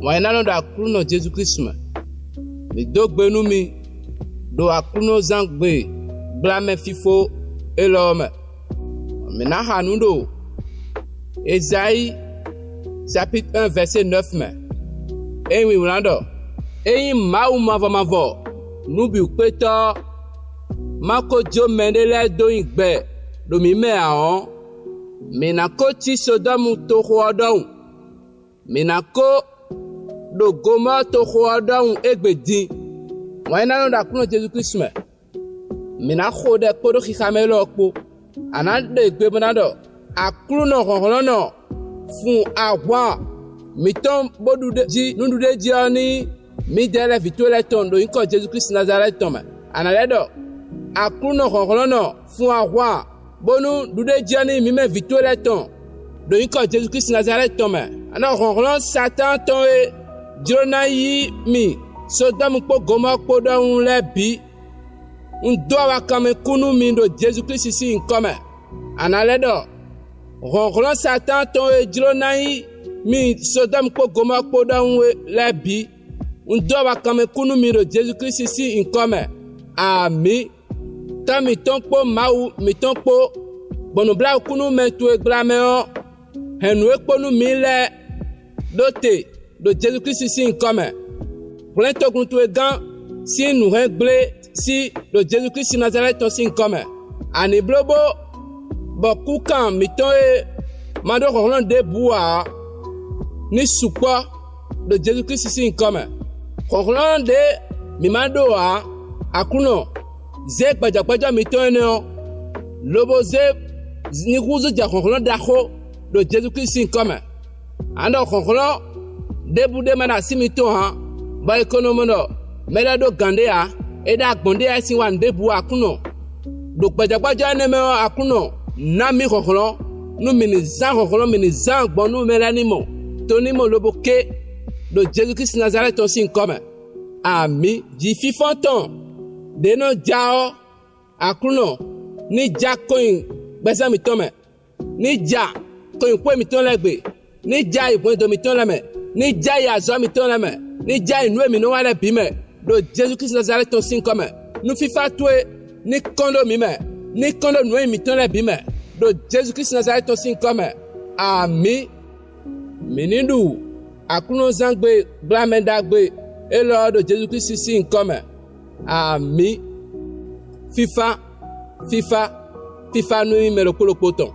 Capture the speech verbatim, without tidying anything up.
Wǎn yíyí ná nɔ ɖo Aklúnɔ Jezu Klísu mɛ. Mǐ dó gbe nú mi ɖo Aklúnɔzángbe gblamɛ fífó élɔ́ ɔ́ mɛ. Mǐ ná xa nǔ ɖo Ezayíi sapitr un vɛ̌sé nɔ́f mɛ. É nyí wlán ɖɔ: “Ényí Mawu mavɔ mavɔ nǔbǐwúkpétɔ́ ɔ́, má ko jó mɛɖé lɛ́ɛ dó nyi gbɛ ɖo mǐ mɛ ǎ ɔ́, mǐ ná ko cí Sodɔ́mu toxo ɔ́ ɖɔhun; mǐ ná ko ɖo Gomɔ́ɔ toxo ɔ́ ɖɔhun égbé din.” Wǎn yíyí ná nɔ ɖo Aklúnɔ Jezu Klísu mɛ. Mǐ ná xo ɖɛ kpódó xixa mɛ élɔ́ ɔ́ kpó. A nǎ ɖe gbe bó ná ɖɔ: “Aklúnɔ hlɔ̌nhlɔ́nnɔ, fun ahwan mǐtɔn bó ɖu jí nǔɖuɖéjí ɔ́ ní nyí midɛɛ lɛ́ɛ vǐ towe lɛ́ɛ tɔn ɖo nyǐkɔ Jezu Klísu Nazalɛ́ti tɔn mɛ.” A nǎ lɛ́ ɖɔ: “Aklúnɔ hlɔ̌nhlɔ́nnɔ, fun ahwan bónú ɖuɖéjí ɔ́ ní nyí mǐ mɛ vǐ towe lɛ́ɛ tɔn ɖo nyǐkɔ Jezu Klísu Nazalɛ́ti tɔn mɛ.” A nɔ hlɔ̌nhlɔ́n Satáan tɔn e jló ná yí mi Sodɔ́mu kpó Gomɔ́ɔ kpó ɖɔhun lɛ́ɛ bǐ. Un dó awakanmɛ kú nú mi ɖo Jezu Klísu sín nyǐkɔ mɛ. A nǎ lɛ́ ɖɔ: “Hlɔ̌nhlɔ́n Satáan tɔn e jló ná nyí mi Sodɔ́mu kpó Gomɔ́ɔ kpó ɖɔhun é lɛ́ɛ bǐ, un dó awakanmɛ kú nú mi ɖo Jezu Klísu sín nyǐkɔ mɛ. Amǐ.” Tɔ́ mǐtɔn kpó Mawu mǐtɔn kpó, gbɔn nǔbláwǔkúnúmɛ towe gblamɛ ɔ́, hɛn nǔ e kpo nú mǐ lɛ́ɛ ɖó te ɖo Jezu Klísu sín nyǐkɔ mɛ. Hwlɛ̌n togun towe gán sín nǔhɛngblé sí ɖo Jezu Klísu Nazalɛ́ti tɔn sín nyǐkɔ mɛ. A nǐ bló bó bɔ kúkan mǐtɔn e ma ɖó hlɔ̌nhlɔ́n ɖěbǔ ǎ ɔ́, ní sukpɔ́ ɖo Jezu Klísu sín nyǐkɔ mɛ. Hlɔ̌nhlɔ́n ɖě mǐ ma ɖó ǎ, Aklúnɔ, zě gbɛjɔ́gbɛ́jɔ́ mǐtɔn énɛ́ ɔ́, lobo zé ní húzú jɛ hlɔ̌nhlɔ́n ɖaxó ɖo Jezu Klísu sín nyǐkɔ mɛ. A nɔ hlɔ̌nhlɔ́n ɖěbǔ ɖé ma ɖo así mitɔn ǎ, bɔ è ko nɔ mɔ ɖɔ mɛ lɛ́ɛ ɖó gǎn ɖé ǎ; é ɖó agbɔ̌n ɖé ǎ, é sín wa nǔ ɖěbǔ ǎ. Aklúnɔ, ɖo gbɛjɔ́gbɛ́jɔ́ énɛ́ mɛ ɔ́, Aklúnɔ, ná mì hlɔ̌nhlɔ́n, nú mǐ ní zán hlɔ̌nhlɔ́n, mǐ ní zán gbɔn nú mɛ lɛ́ɛ ní mɔ, to ní mɔ lobo ké, ɖo Jezu Klísu Nazalɛ́ti tɔn sín nyǐkɔ mɛ. Amǐ. Jǐ fínfɔ́n tɔn ɖě nɔ ja ɔ́, Aklúnɔ, ní ja kɔn nyi gbɛzán mǐtɔn mɛ, ní ja kɔn nyi xwé mǐtɔn lɛ́ɛ gbe, ní ja yi hwɛndo mǐtɔn lɛ́ɛ mɛ, ní ja yi azɔ̌ mǐtɔn lɛ́ɛ mɛ, ní ja yi nǔ e mǐ nɔ wa lɛ́ɛ bǐ mɛ, ɖo Jezu Klísu Nazalɛ́ti tɔn sín nyǐkɔ mɛ. Nú fífá towe ní kɔn ɖó mǐ mɛ, ní kɔn ɖó nǔ e nyí mǐtɔn lɛ́ɛ bǐ mɛ, ɖo Jezu Klísu Nazalɛ́ti tɔn sín nyǐkɔ mɛ. Amǐ. Mǐ ní ɖu Aklúnɔzángbe gblamɛ ɖagbe élɔ́ ɔ́ ɖo Jezu Klísu sín nyǐkɔ mɛ. Amǐ. Fífá, fífá, fífá nú mɛ ɖokpó ɖokpó tɔn.